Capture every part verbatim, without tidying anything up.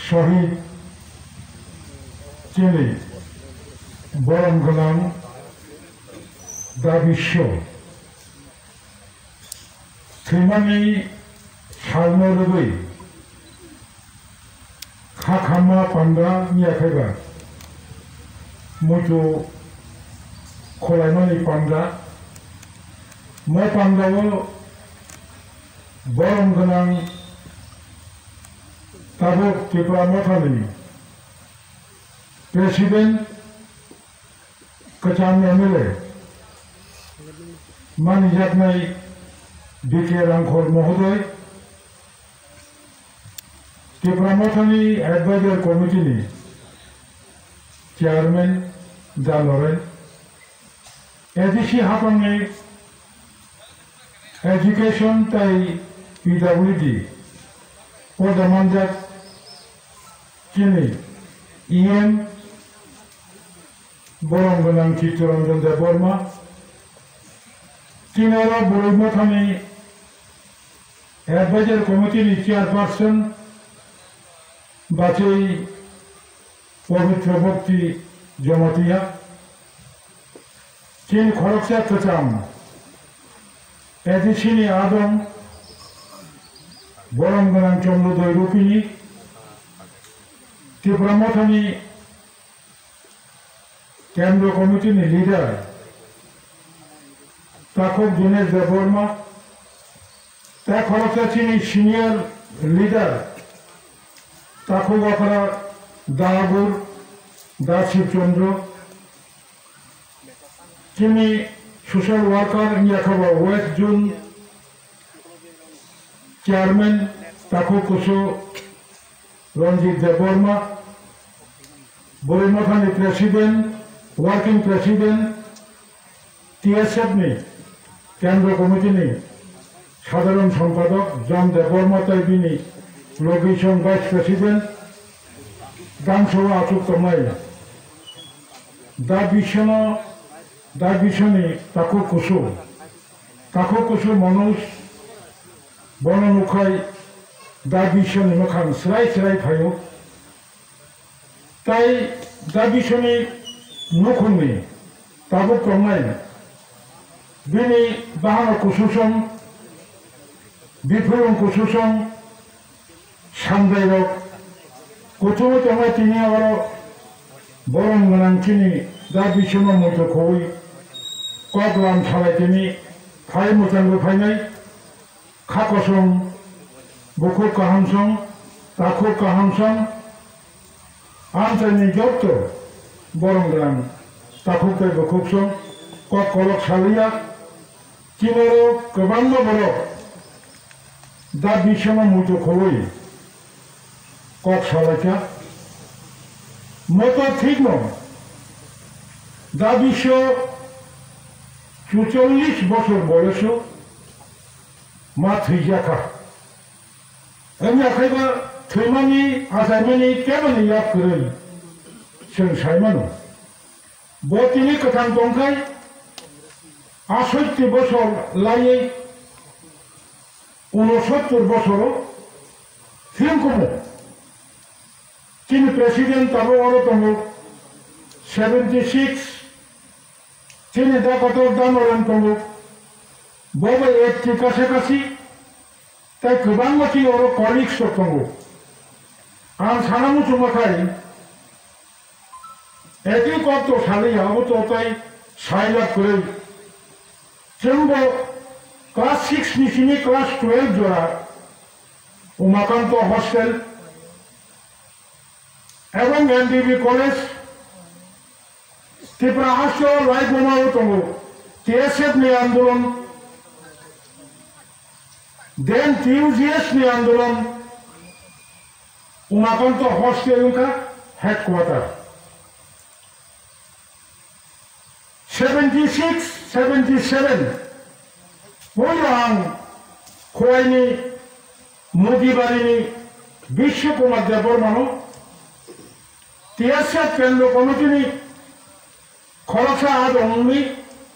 Sohid chini borom gwnang Da Biswa thwimani salno rwgwi kha khamma panda wngya khaiba muitu kholaimani panda. Mo pandao borom gwnang tabuk Tipra Mothani President, kwcham M L A manijaknai B K Rangkhol Mohodoy, Tipra Mothani Advisor Committee ni Chairman Janorai, A D C hapangni Education tai P W D poda manjak chini E M borom gwnang Chittaranjan Debbarma, chini oro Boroi Mothani Advisor Committee ni Chairperson bachwi Pabitra Bhakti Jamatia, chini khoroksa kwcham A D C ni adong borom gwnang Chondrodoi Rupini, Tipra Mothani Kendra Committee ni leader Takhuk Dinesh Debbarma, tei khoroksa chini senior leader Takhuk Okra Da Agur, Da Shivchandra, chini social worker wngya kha ba West Zone Chairman Takhuk Kusu Ranjit Debbarma, Boroi Mothani President, Working President, T S F ni Kendra Committee ni Sadharan Sampadok John Debbarma tai bini logisong Vice President, Dam Sabha achuk tongnai Da Biswano, Da Biswani Takhuk Kusu, Takhuk Kusu Manoj, bono nukhai Da Biswani mwkhang srai srai phaio. Tai Da Biswani nukhungni tabuk tongnai bini bahano kususong, biphuyung kususong, samdairok kuchungwi tongnai tini oro borom gwnang chini Da Biswano muitu khogwi kok lam salai tini phai mwchangwi phainai. Kha kosom, bukhuk kahamsong, takhuk kahamsong, amchaini jotto borom gwnang takhuk tei bukhuksong kok kolok saliya. Chinoro kwbangma borok Da Biswano muitu khogwi kok salaikha. Moto thikno Da Biswa chuchollis bosor boyoso ma thwijakha. Wngya khaiba thwimani achaimani keboni yak kwrwi chwng saimano. Bo tini kwthang tongkhai asoitti bosor laiwi unosottor bosoro thwngkumu. Chini president tabuk oro tongo, seventy six. Chini da kotor da noren tongo, bo bai eighty kasa kasi, tei kwbangma chini oro colleagues rok tongo. Ang sana muchungma khai, ekni kok to saliya, abo to tai sailak kwrwi. Chwngbo class six ni simi class twelve jora Umakanto hostel, ebong M B B College, Tripura haste o lai buma o tongo, T S F ni andolon, then T U G S ni andolon, Umakanto hostel wngkha headquarter. Seventy six, seventy seven, puila ang Khowai ni Mudibarini Biswa Kumar Debbarmano T S F Kendra Committee ni khoroksa adong wngwi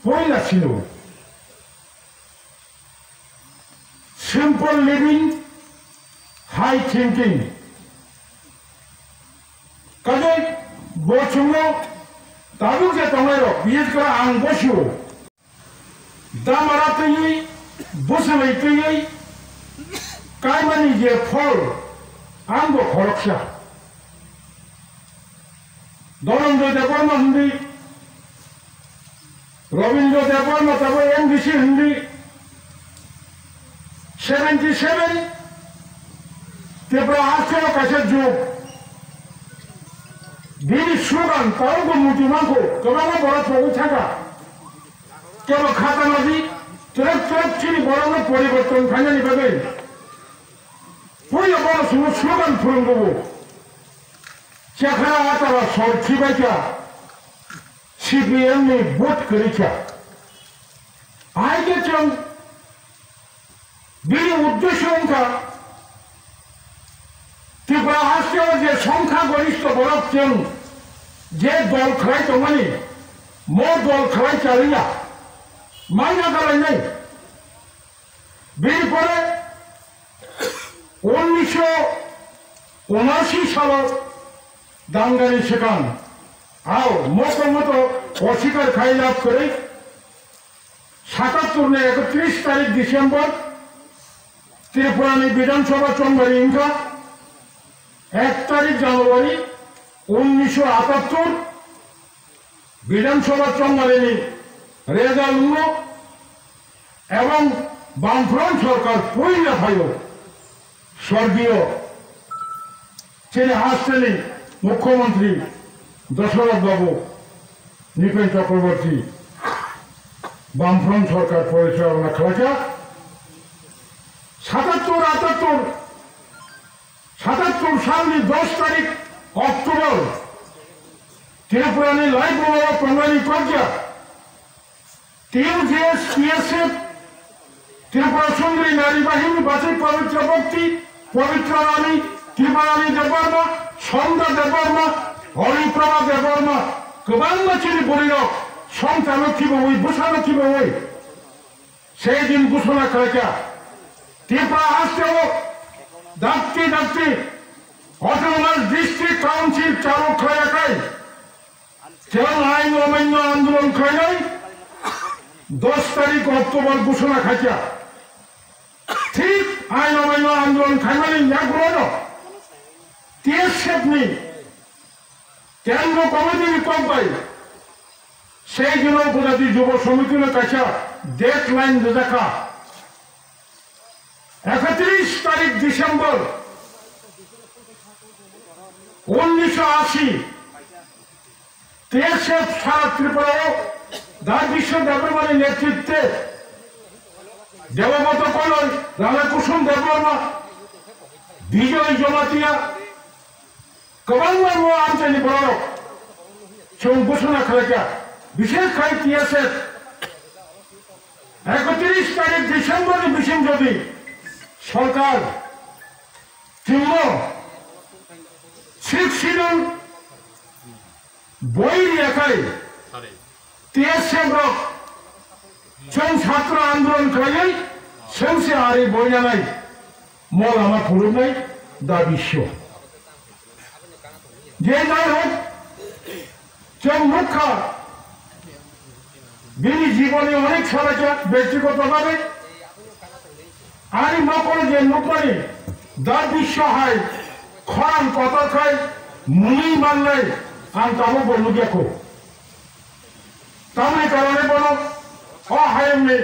puila sino. Simple living, high thinking. O chwngno tabuk je tongnairok, bises khe ang bosio. Damara twiwi, bwswlwi twiwi, kaimani je phol, ang bo khoroksa. Dhananjay Debbarma hindi, Rabindra Debbarma tabo M D C hindi, seventy seven, Tripura hasteo kaisa jug. Bini slogan, tabo bo muti mangkho, kwbangma borok pogwi thangkha. Kebo khata naji, twrwk twrwk chini borokno poriborton khainani bagwi. Puila bono chwngno slogan phwrwnggo bo. Chekhara atara sor khibaikha, C P M ni vote kwrwikha. Ahai khe chwng bini uddesyo wngkha, Tripura hasteo je songkha goristho borok chwng je dol khlai tongmani, mo dol khlai chaliya, maina kalainai. Bini pore unnisho unashi salo dangani swkang, ao moto moto osikar khai lab kwrwi, satattur ni ekotris tarik December Tripura ni Bidhan Sabha chongmari wngkha ek tarik January unnisho atattur Bidhan Sabha chongmari ni result wngno ebong Bamfront sorkar puila phaio. Sorgiyo chini hasteni Mukhyamantri Dasarath Babu Nipen Chakraborty Bamfront sorkar porichalona khlaijak. Satattur atattur, satattur salni dos tarik October Tripurani lai bumao tongnani kok ya. T U J S, T S F, Tripura Sundari Nari Bahini, Bachai Pabitra Bhakti, Pabitra Rani, Tripurani Debbarma, Sonda Debbarma, Horiprabha Debbarma, kwbangma chini bwrwirok songchano khibaui, bwsano khibaui sei din ghosona khlaikha. Tripura hasteo dakti dakti Autonomous District Council chalu khlaiyakhai. Chwng ain omaino andolon khlainai dos tarik October ghosona khaikha. Thik ain omaino andolon khaimani yagulono T S F ni Kendro Committee ni kok bai sei dino Gujrati Jubo Samiti no kaisa deadline rijakha. Ekatris tarik December unnisho ashi, T S F sara Tripura o Da Biswa Debbarma ni netritwe Debobroto Koloi, Rana Kusum Debbarma, Bijoy Jamatia, kwbangma no amchaini borok chwng ghosona khlaikha, bishesh khai T S F ekatris tarik December ni bising jodi sorkar chwngno Sixth Schedule boi riyakhai T S F rok chwng chhatro andolon khlaiwi chwngse ari boinanai mo lama phunuknai dabi sio. Je jai hok, chwng nukha bini jiboni onek salakya bektigoto bhabe. Ani mokol je nukmani da biswa hai khorang kotor khai mwnwi mannai ang tabuk bo nukya kho. Tamni karone bono o hayungni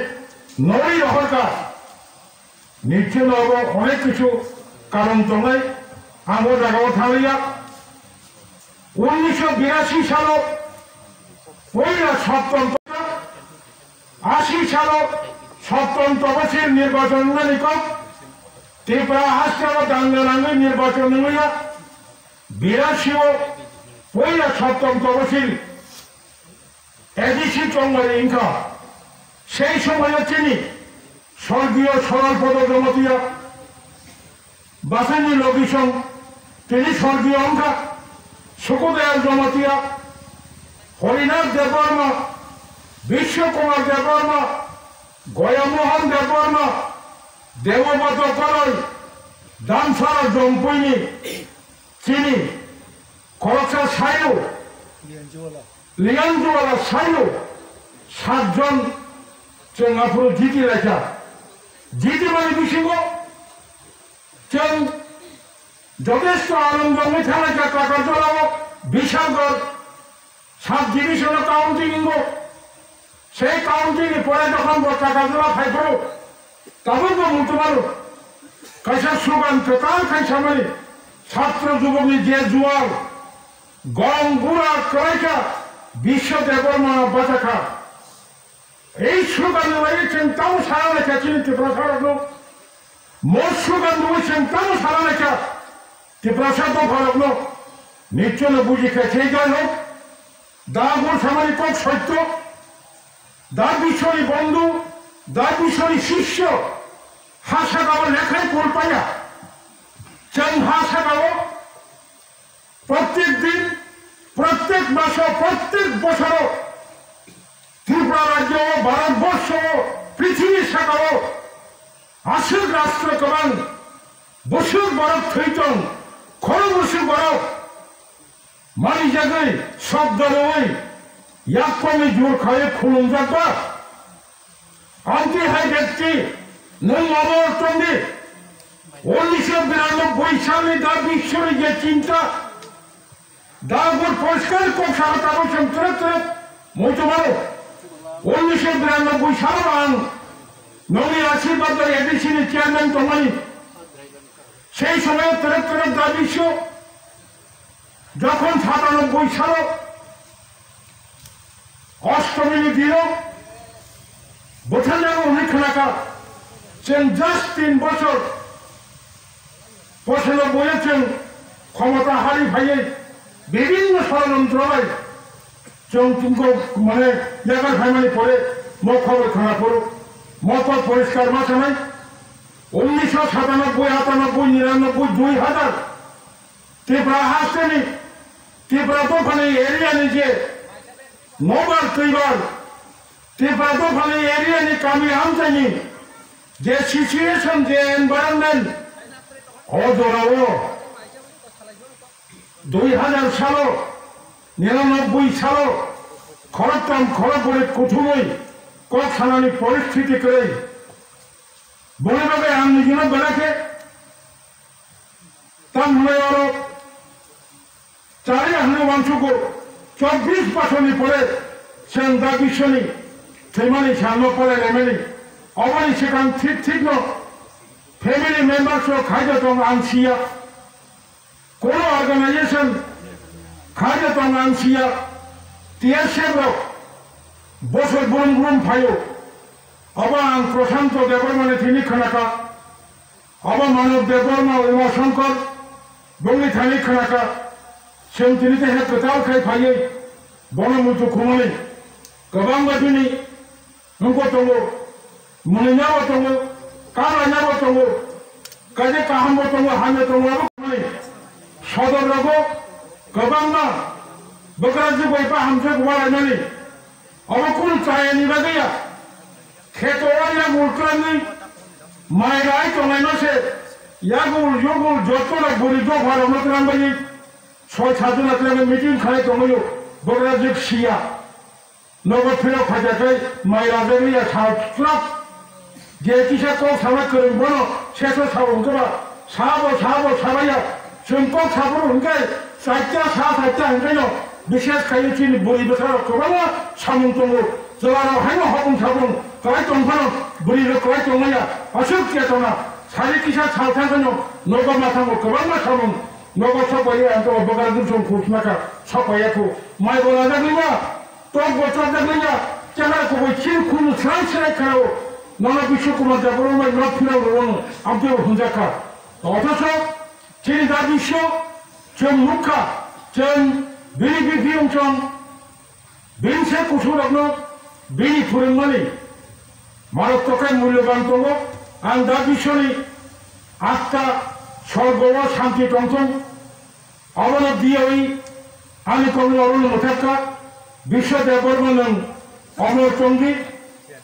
nori rohorkha. Nicheno abo onek kichu karon tongnai, ang o jagao thanglia. Unnisho birasi salo poila sotton Ashi salo sotton tobosil nirbachon wngnani kok, Tripura hasteo danga nangwi nirbachon wngya. Birasio poila sotton tobosil A D C chongmari wngkha. Sei somoio chini sorgiyo Soralpodo Jamatia Basaini logisong tini sorgiyo wngkha Sukudayal Jamatia, Horinath Debbarma, Biswa Kumar Debbarma, Goya Mohan Debbarma, Debobroto Koloi, Damsara Jompuini chini khoroksa sayo Lianjuala sayo satjon chwng aphuru jiti laikha. Jiti mani bisingo chwng jotesto along jongwi thanglaikha Takarjala o Bishalgarh sub division o county ningo. Sei county ni pore jokhon bo Takarjala phaiphuru tabukbo muchungmano kaisa slogan kwtal khai samani chhatro jubokni je jual gom gura kwlaikha Biswa Debbarma bachakha. Ei slogan ni bagwi chwng tamo sana naikha chini Tiprasa rokno. Mo slogan ni bagwi chwng tamo sana naikha Tiprasa dopha rokno. Nichchoi no bujikha, sei jai hok. Da gul samani kok soitto. Da Biswani bondhu, da Biswani sisyo. Ha sakao lekhai kulpaya. Chwng ha sakao Prottek din, prottek maso, prottek bosoro Tripura rajyo o, Bharat borsho o, prithibi saka o aswk rastro kwbang, bwswk borok thwi tong, khorok bwswk borok manijagwi, sokda rwui, yakkongni jur khaiwi khulumjak ba? Amtwi hai bekti, nwng omo tongdi. Unisho biranobboi salni da Biswani je chinta, da bor poriskar kok saka tabuk chwng twrwk twrwk muitu mano. Unisho biranobboi salo ang nongni ashirbad bai A D C ni chairman tongmani. Sei somoyo twrwk twrwk da Biswa Jokhon satanobboi salo Oshtomini dino bwtharjak hwnwi khwnakha, chwng just tin bochor, pochanobboi o chwng khomota hari phaiwi bibinno sorojontro bai chwng tungko mane yagar phaimani pore mo khobor khwnaphuru mo kok poriskar ma sanai, unnisho satanobboi, atanobboi, niranobboi, dui hazar Tripura hasteni, Tripura dophani area ni je nobar twibar, Tripura dophani area ni kami amchaini je situation, je environment, o jorao dui hazar salo, niranobboi salo khoroktham khorokbwrwi kuthumwi kok sanani poristhiti kwrwi. Boni bagwi ang nijino belai khe Tamni oro chari hwnwi uansukgo, chobbish bosorni pore chwng da Biswani thwimani salno polai laimani. Oboni swkang thik thikno family members rok khaija tong ang siya. Kono organization khaija tong ang siya. T S F rok bosor brum brum phaio. Obo ang Prashanto Debbarmani thini khwnakha. Obo Manoj Debbarma, Uma Shankar, bongni thani khwnakha, chwng tini tei hai kwtal khai phaiwi bono muitu khumani kwbangma bini wngkha tongo, mwnwinabo tongo, kabrainabo tongo, kaisa kahambo tongo, hamya tongo, abo khumani sodor rogo kwbangma bwkrajwk bai bahamjwk walainani. Obo kunu chayani bagwi ya. Kheto o yagul twlangwi mai rai tongnaino se yagul yugul jotono bwrwi dopharokno twlangbaini soi sajona twlangwi meeting khlai tongwio bwkrajwk siya. Nogo phirok phaijakhe mai rajagwi ya sal twlap. Je kisa kok sana kwrwng bono seso sao hwnkhe ba sabo sabo sabaiya chwng kok saphuru hwnkhe chaita sa chaita hwnkhe no bises khaiwi chini bwrwi bwsarok kwbangma samung tongo. Chwlarok haino hopung sapung kwlai tong phano bwrwirok kwlai tongmaya aswk chetona sari kisa sal thang kheno nogo mathango kwbangma samung nogo sokpaiya ang tongbo bwkra dusong khusnaka sokpaiya khu mai bo rajagwi ma. Tok bo chajak nai ya, chehra kubui chini khunu srai srai kha o. Nono Biswa Kumar Debbarma bai nok phirang rw no, amtwi bo hwnjak kha. Othocho chini da Biswa, chwng nuk kha, chwng bini biphi wng chwng, bini se kuthurokno bini phwrwngmani marok tokai mulyoban tongo. Ang da Biswani atta sorgo o santi tongthung. Obono diyawi ani kokno orono mwthakha, Biswa Debbarma nwng omor tongdi,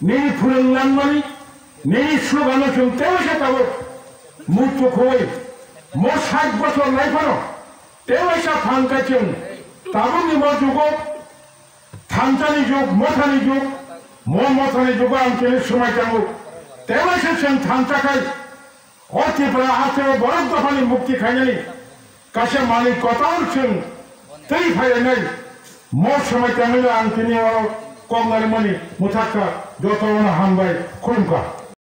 nini phwrwng langmani, nini slogano chwng tewaisa tabuk muitu khuwi, mo sait bosor lai phano tewaisa phan kaichwng Tabukni mo jugo thansani jug, mothani jug, mo mothani jugo ang tini swmai tango. Tebaise chwng thansa khai, o Tripura hasteo borok dophani mukti khainani kaisa manwi kotor chwng twi phailainai. Mo swmai tangwi ang tini oro kok narimani mwthakha, jotono hambai khulumkha.